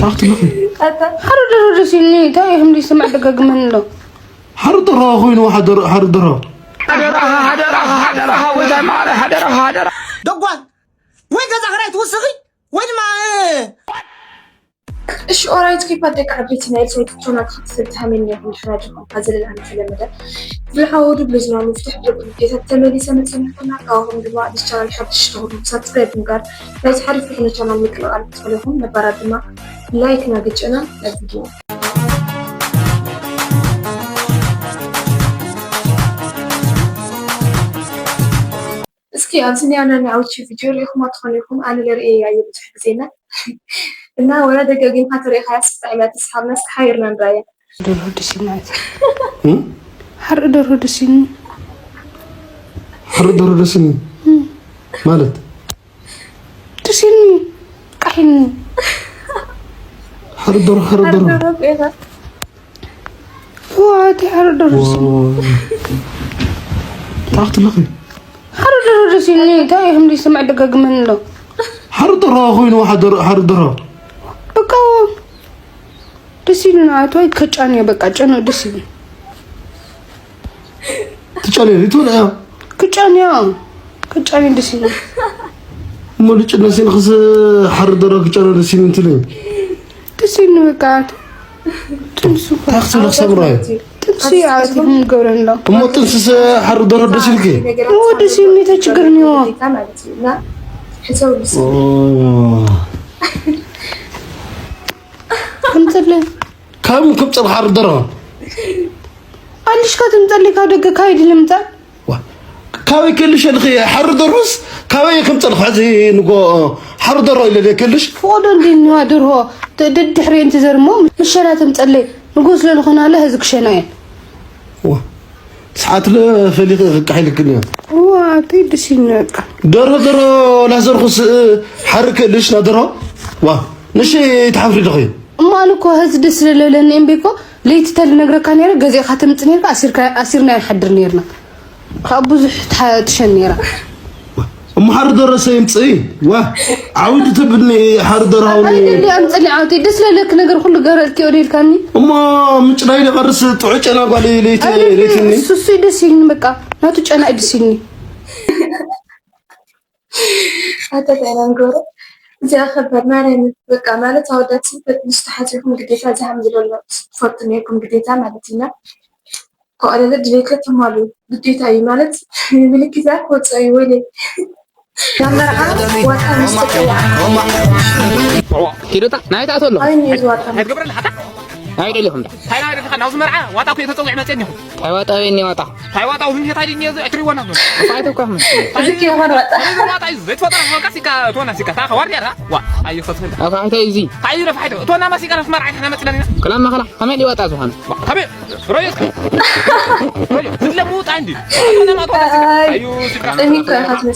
ኣኽትልኺ። ሓደ ደርሆ ደስ ይብልኒ፣ እንታይ ይህም ይስማዕ ደጋግመን ኣሎ። ሓደ ደርሆ ኮይኑ ሓደ ደርሆ፣ ሓደ ደርሆ። ደጓል ወይ ገዛ ክራይ ትውስኺ ወይ ድማ፣ እ፣ እሺ፣ ኦራይት፣ ኪፓ ደቂ ዓበይቲ ናይ ኤልሳቤጥ ቻናል ተኸታተልቲ ሃመኛ ይኹን፣ ንሕና ድማ እኳ ዘለና ዝተለመደ ብልሓወዱ ብልዝና ምፍትሕ ደቂ ግዴታ ተመሊሰ መፅእ ንሕና ካብኹም ድማ ኣዲስ ቻናል ሓድሽ ተኹም ሳብስክራይብ ምግባር ናይዚ ሓሪፍ ዝኾነ ቻናል ምቅልቃል ክትፈለኹም ነባራት ድማ ላይክ ናገጨና ናብ ቪድዮ። እስኪ ኣብዚ ናይ ኣናኒ ኣውቺ ቪድዮ ርኢኹማ ትኾኑ ኢኹም፣ ኣነ ለርእየ እየ ብዙሕ ግዜና እና ወላ ደጋጊምካ ተሪኢኻያ ስጣዕ እያ ትስሓብና፣ እስኪ ሓቢርና ንርኣያ። ደርሆ ደስ ይብላኒ። እም? ሓርኢ ደርሆ ደስ ይብላኒ። ሓርኢ ደርሆ ደስ ይብላኒ። እም። ማለት? ደስ ይብላኒ። ቃሒኒ። ሓርኢ ደርሆ፣ ሓርኢ ደርሆ። ሓርኢ ደርሆ እኮ ኢኻ። ዋቲ ሓርኢ ደርሆ ደስ ይብላኒ። ዋው። ታኽትልኺ። ሓርኢ ደርሆ ደስ ይብላኒ። እንታይ ይህም ይስማዕ ደጋግመን ኣሎ። ሓርኢ ደርሆ ኮይኑ ሓደ ሓርኢ ደርሆ። በቃ ደስ ይብላኒ። ኣቶ ከጫን እያ በቃ ጨኖ ደስ ይብላኒ። ትጫኔ ትብልያ? ክጫኔ፣ ክጫኔ ደስ ይብል። እሞ ልጭ ነሲን ክስ ሓሪ ደሮ ክጫኔ ደስ ይብል እንትልኝ። ደስ ይብል በቃ። ጥንሱ እኮ። ታክሲ ለክሰብ ራይ። ጥንሱ ያው ትም ገብረን ነው። እሞ ጥንስስ ሓሪ ደሮ ደስ ይልኪ? እሞ ደስ ይብል፣ እንታይ ችግር ነው? ኦ። ከምፅለይ። ካብ ክምፅል ሓሪ ደሮ። ኣልሽካ ትምፀለይ ካብ ደገ ካይድ ልምፃ። ዋ፣ ካበይ ክልሽ ልኺ ሓሪ ደርሆስ? ካበይ ክምፅል ሕዚ ንጎ ሓሪ ደርሆ ኢለ ልየ ክልሽ? ፍቆዶ እንዲ ንዋ ደርሆ ተ-፣ ደድሕሪ እንት ዘርሞ ምሸላ ትምፀለይ ንጎ ስለ ዝኾናለ ህዚ ክሸና እየን። ዋ፣ ሰዓት ለ ፈሊኺ ክቃሕ ኢልክን እያ። ዋ፣ ተይ ደስ ይልኒ በቃ። ደርሆ ደርሆ ላዘርኩስ ሓሪ ክልሽ ናደርሆ? ዋ፣ ንሽ ትሓፍሪ ዶ ኸዩ? እሞ ኣነ እኮ ህዚ ደስ ስለለኒ እምቢ እኮ ለይቲ ተልነግረካ ነይረ፣ ገዚእካ ትምጽእ ነይርካ፣ ኣሲርካ፣ ኣሲርና ንሓድር ነይርና። ካብ ብዙሕ ትሓ-፣ ትሸን ነይራ። እሞ ሓሪ ደረሰ ይምጽእ። ዋ፣ ዓውዲ ትብልኒ ሓሪ ደርሃውኒ። ኣይደሊ ኣምጽሊ ዓውቲ፣ ደስ ለለክ ነገር ኩሉ ገረልኪ ወደ ኢልካኒ። እሞ ምጭ ናይ ደቐርስ ጥዑ ጨና ጓል ለይቲ፣ ኣይደሊ፣ ለይትኒ። እሱ፣ እሱ ደስ ይልኒ በቃ። ናቱ ጨና እዩ ደስ ይልኒ። ኣታ እንታይ ኢና ንገብሮ? እዚኣ ከባድ ማርያም በቃ ማለት ኣወዳት ምስ ተሓዚኹም ግዴታ ዝሃም ዝበሎ ትፈቱ ነርኩም ግዴታ ማለት ኢና። ከቐለለ ድሌት ከተማሉ ግዴታ እዩ ማለት ምልክት ክወፅኦ እዩ ወይለ ናብ መርዓ ዋታ ምስ ተፀውዓ ኪዶታ ናይ ታእቶ ኣሎ ኣይኒ ዝዋታ ኣይትገብረላ ሓታ ኣይደለኹም ዳ እንታይ ናይ ደኻ ናብዚ መርዓ ዋታ እኮ ተፀዊዕ መፅእ እኒኹ ታይ ዋጣ በይኒ ዋጣ ታይ ዋጣ እውን እንታይ ድኝ እዚ እትሪወና ፋይት እኮ ምን እዚ ኪሆን ዋጣ እዚ ዋጣ እዩ ዘይትፈጠረ ወቃ ሲካ ቶና ሲካ ታኸ ዋርዲያ ዋ ኣዩ ፈስን ኣካ እንታይ እዚ ታይ ረፋ ፋይት ቶና ማሲካ ናስ መርዓ ሓና መፅለና ክላማ ኸላ ከመይ ሊዋጣ ዝኾነ ከመይ ሮየስ ሮየስ ዝለሙጣ እንዲ ቶና ማጣ ኣዩ ሲካ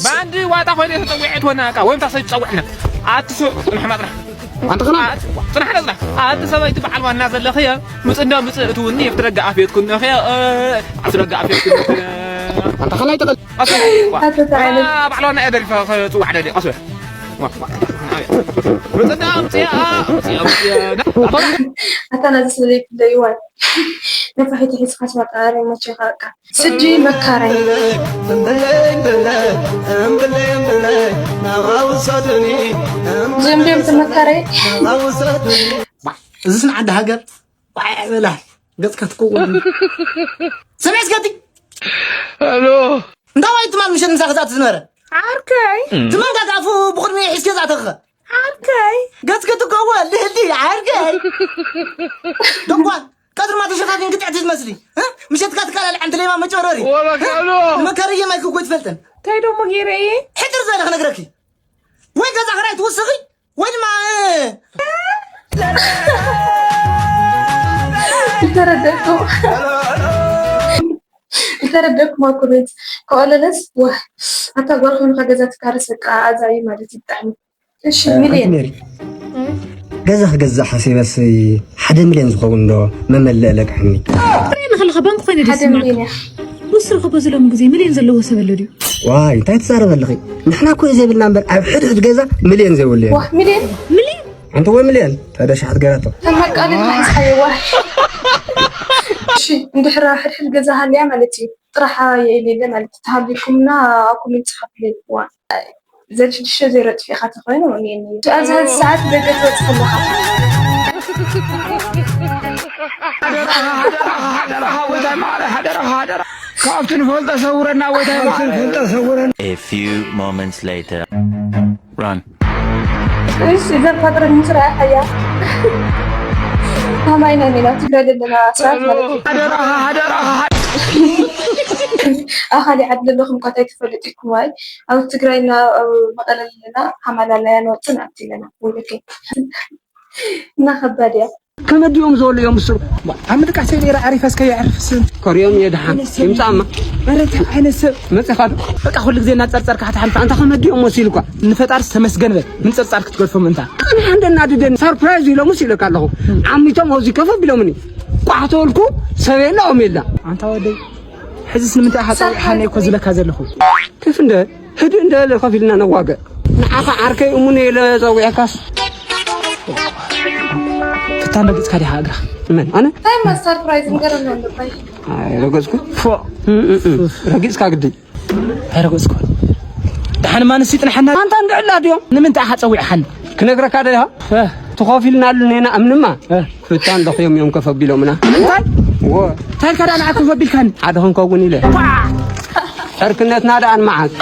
ባንዲ ዋጣ ኮይነ ተፀዊዕ ቶና ቃ ወይም ታሰብ ፀውዕና ኣትሱ ንሕማጥና ኣንተ ኸላ ጽናሕ ጽናሕ ኣቲ ሰበይቲ በዓል ዋና ዘለኽየ ምጽ እንዳ ምጽ እትውኒ ኣብቲ ደጋ ኣፍየትኩን ነኽየ ኣብቲ ደጋ ኣፍየትኩን ኣንተ ኸላ ይተቐል ኣቲ በዓል ዋና እየ ደሪፈ ክጽዋዕ ደሊ ቀስ በል ምጽ እንዳ ምጽ ምጽ ምጽ ኣታ ናዚ ስለ ዘይፍለይዋ ነፋሒቶ ሒዝካ ስዋጣሪ መቸኻ በቃ ስዲ መካረይ። እምብለይ፣ እምብለይ፣ እምብለይ፣ እምብለይ፣ ናብራ ውሰዱኒ። እምብለይ፣ እዚኦም ድዮም እምብለይ፣ መካረይ? ናብራ ውሰዱኒ። እዚስ ንዓዲ ሃገር ዋዕ በላ። ገጽካ ትቀውም። ስምዒ እስከ እቲ። ኣሎ። እንታይ ዋይ ትማል ምሸት ምሳኺ ዝኣቱ ዝነበረ? ዓርከይ። ትማል ጋጋፉ ብቕድሚ ሒዝኪ ዝኣተኸ? ዓርከይ። ገጽኪ ትቀወ፣ ልህሊ፣ ዓርከይ። ደንጓል። ቀትርማ ተሸፋፊን ክትዕቲ ትመስሊ። እ? ምሸትካ ትቃላል ዓንቲ ሌማ መጨረሪ። ወላ ካሎ። መከርየ ማይ ክጎይ ትፈልጥን። እንታይ ደሞ ገይረ እየ? ሕጥር ዝበለ ክነግረኪ። ወይ ገዛ ክራይ ትውስኺ፣ ወይ ድማ፣ እ፣ ዝተረደእኩ። ዝተረደእኩ ማ ኮሜንት። ከኦለለስ፣ ዋህ፣ ኣታ ጓል ኮይንካ ገዛ ትካረስ በቃ ኣዛ እዩ ማለት እዩ ብጣዕሚ። እሺ፣ እ፣ ሚልዮን። ኣንቲ ሜሪ፣ ገዛ ክገዝእ ሓሲበስ ሓደ ሚልዮን ዝኸውን ዶ መመልእ ለቅሐኒ? ትርእየኒ ከለኻ ባንክ ኮይነ ሓደ ደስ ዝብለካ። ሚልዮን እያ። ወስ ረኸቦ ዝሎም ግዜ ሚልዮን ዘለዎ ሰብ ኣሎ ድዩ? ዋይ፣ እንታይ ትዛረቢ ኣለኺ? ንሕና እኮ እዩ ዘይብልና እምበር ኣብ ሕድ ሕድ ገዛ ሚልዮን ዘይብሉ የለን። ዋህ፣ ሚልዮን? ሚልዮን? ኣንተ ወይ ሚልዮን ታዲያ ሸሓት ገራቶ። ተመቃሊ ሒዝካየዋ። እሺ እንድሕር ሕድሕድ ገዛ ሃልያ ማለት እዩ። ጥራሕ የኢሌለ ማለት ተሃሊኩምና ኣብ ኮሜንት ጽሓፉለይ። ዋ ዘል ሽዱሽተ ዜሮ ጥፊኻ ተኾይኑ እኔኒ ኣብዚ ሀዚ ሰዓት ደገ ትወጽእ ከለኻ ካብቲ ንፈልጦ ሰውረና ወይታ ንፈልጦ ሰውረና A few moments later. Run. እሺ እዘን ፈጥረን ምስራ ሓያ ከማይና ኔና ትግራይ ዘለና ሰባት ማለት እዩ ኣኻሊ ዓዲ ዘለኹም እኳ እንታይ ትፈልጥ ኢልኩም ኣይ ኣብ ትግራይና መቐለ ዘለና ሓማላላያ ንወፅን ኣብቲ ኣለና ወይለከ እና ከባድ እያ ከመዲኦም ዝበሉ እዮም ምስሉ ኣብ ምድቃሰይ ነይረ ዓሪፈ እስከ የዕርፍስ ከሪኦም እየ ድሓን ይምፃማ ኧረ እንታይ ዓይነት ሰብ መፅኻ ዶ በቃ ኩሉ ግዜ እናፀርፀርካ ክትሓልፍ ኣንታ ከመዲኦም መሲሉ እኳ ንፈጣሪ ዝተመስገን በል ምንፅርፃር ክትገድፎም እንታ ኣነ ሓንደ እናድደኒ ሰርፕራይዝ ኢሎምስ ኢለካ ኣለኹ ዓሚቶም ኣብዚ ከፍ ኣቢሎምኒ ቋሕ ተበልኩ ሰብ የለ ኦም የላ ኣንታ ወደይ ሕዚስ ንምንታይ ኢኻ ፀዊዕኻኒ እኮ ዝለካ ዘለኹ ከፍ እንደ ህድእ እንዳበለ ኮፍ ኢልና ነዋግዕ። ንዓኻ ዓርከይ እሙነ ኢለ ጸዊዐካስ ፍታን ረጊጽካ ዲኻ እግራ? መን ኣነ? ታይማ ሰርፕራይዝ ንገረና ኣለባይ። ኣይረገጽኩ። ፎእ። ረጊጽካ ግዲ። ኣይረገጽኩ። ደሓን ማንስ ይጥንሓና? ኣንታ እንድዕላ ድዮም? ንምንታይ ኢኻ ጸዊዕኻኒ? ክነግረካ ዶ ኢኻ? ትኾፊልናሉ ኔና እምንማ ፍታን ደኽዮም እዮም ከፍ ኣቢሎምና እንታይ እንታይ ኢልካ ደኣ ንዓ ከፍ ኣቢልካኒ ሓደ ክንከውን ኢለ ዕርክነትና ደኣ ንመዓዝ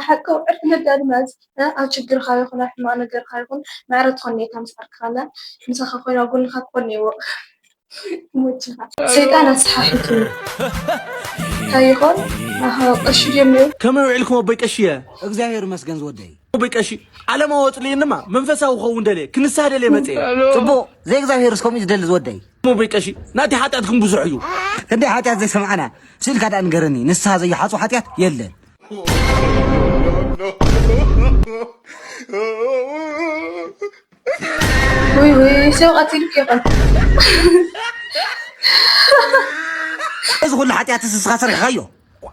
ሓቆ ዕርክነት ደኣ ንመዓዝ ኣብ ችግርካ ይኹን ኣብ ሕማቕ ነገርካ ይኹን ማዕረ ትኾን እየ ካብ ምስ ዓርክኻና ምሳኻ ኮይና ጎንኻ ክኾን እየዎ ሰይጣን ኣስሓሒቱ እንታይ ይኾን? ኣሃ ቅርሺ ድዮም ነይሩ? ከመይ ውዒልኩም ኣቦይ ቀሽየ? እግዚኣብሔር ይመስገን ዝወደይ። ኣቦይ ቀሺ ዓለማዊ ኣጽልየንማ መንፈሳዊ ክኸውን ደልየ ክንስሃ ደልየ መጽየ። ጽቡቕ ዘይእግዚኣብሔርስ ከምኡ እዩ ዝደሊ ዝወደይ። ኣቦይ ቀሺ ናተይ ሓጢኣት ግን ብዙሕ እዩ። ክንደይ ሓጢኣት ዘይሰማዕና ስኢልካ ደኣ ንገረኒ ንስሃ ዘይሓጹ ሓጢኣት የለን። ውይ ውይ ሰብ ቀቲሉኪ ይኾን እዚ ኩሉ ሓጢኣትስ ንስኻ ሰሪሕኻዮ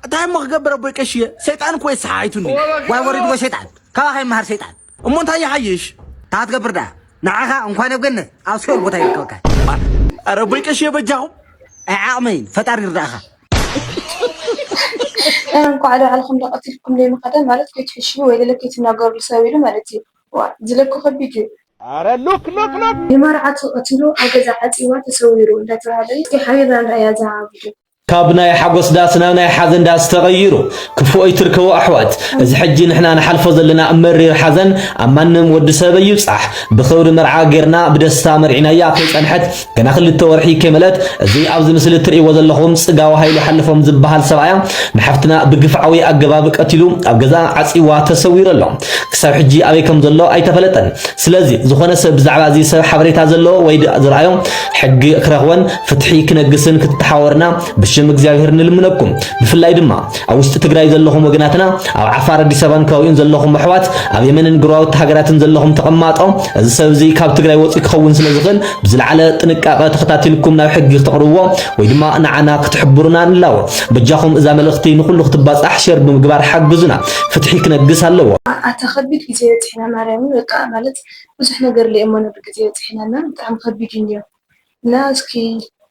እንታይ እሞ ክገብር ኣቦይ ቀሽየ ሰይጣን እኮ የሰሓሒቱኒ ዋይ ወሪድዎ ሰይጣን ካባኻ ይመሃር ሰይጣን እሞ እንታይ ይሓይሽ እንታይ ትገብር ደኣ ንዓኻ እንኳን ኣብ ገነት ኣብ ሲኦል ቦታ ይርከበካ ኣረ ኣቦይ ቀሽየ በጃኹም ኣይዓቕመይን ፈጣሪ ይርዳእኻ እንኳዕ ዶ ዓልኹም ዶ ቀቲልኩም ደይ ምኸደ ማለት ከይትሕሽዩ ወይ ደለ ከይትናገሩ ሰብ ኢሉ ማለት እዩ ዋ ዝለኩ ከቢድ እዩ ኣረ ሉክ ሉክ ሉክ ንመርዓቱ ቀቲሉ ኣብ ገዛ ዓፂዋ ተሰዊሩ እንዳተባሃለ እዩ እስኪ ሓቢርና ንርኣያ እዛ ቪድዮ ካብ ናይ ሓጎስ ዳስ ናብ ናይ ሓዘን ዳስ ተቐይሩ ክፉእ ኣይትርከቡ ኣሕዋት እዚ ሕጂ ንሕና ንሓልፎ ዘለና መሪር ሓዘን ኣብ ማንም ወዲ ሰብ ኣይብጻሕ ብኽብሪ መርዓ ጌርና ብደስታ መርዒናያ ከይጸንሐት ገና ክልተ ወርሒ ከይመለት እዚ ኣብዚ ምስሊ እትርእይዎ ዘለኹም ጽጋዊ ሃይሉ ሓልፎም ዝበሃል ሰብኣያ ንሓፍትና ብግፍዓዊ ኣገባብ ቀቲሉ ኣብ ገዛ ዓጺዋ ተሰዊሩ ኣሎ። ክሳብ ሕጂ ኣበይ ከም ዘሎ ኣይተፈለጠን። ስለዚ ዝኾነ ሰብ ብዛዕባ እዚ ሰብ ሓበሬታ ዘለዎ ወይ ዝረኣዮ ሕጊ ክረኽቦን ፍትሒ ክነግስን ክትተሓወርና ብሽም እግዚኣብሔር ንልምነኩም። ብፍላይ ድማ ኣብ ውሽጢ ትግራይ ዘለኹም ወገናትና ኣብ ዓፋር ኣዲስ ኣበባን ከባቢኡን ዘለኹም ኣሕዋት ኣብ የመንን ጎረባብቲ ሃገራትን ዘለኹም ተቐማጦ እዚ ሰብ እዚ ካብ ትግራይ ወፂኡ ክኸውን ስለ ዝኽእል ብዝለዓለ ጥንቃቐ ተኸታቲልኩም ናብ ሕጊ ክተቕርብዎ ወይ ድማ ንዓና ክትሕብሩና ንላቦ። በጃኹም እዛ መልእኽቲ ንኹሉ ክትባፃሕ ሸር ብምግባር ሓግዙና። ፍትሒ ክነግስ ኣለዎ። ኣታ ከቢድ ግዜ በፂሕና ማርያምን በቃ ማለት ብዙሕ ነገር ለ እሞ ነብ ግዜ በፂሕናና ብጣዕሚ ከቢድ እዩ እንዲዮ እና እስኪ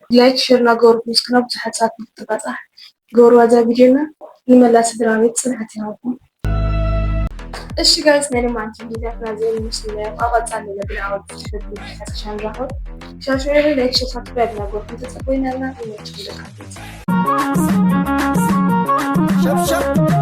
ላይክ ሸር ናገበርኩም እስክና ብዙሓት ሰባት ንክትባፃሕ ገበርዋ እዛ ቪድዮ እና ንመላ ስድራ ቤት ፅንዓት ይሃብኩም። እሺ ጋይስ ናይ ሎማዓንቲ ቪዲዮታትና እዚኦም ይመስሉ ነይሮም። ኣብ ቀፃሊ ብልዓወት ትሕት ሓሳሻ ንራኸብ። ሻሽወይ ላይክ ሸር ሳብስክራይብ ናገበርኩም ተፀበይና እና ይመችኩም ደቂ ዓበይቲ። ሸብሸብ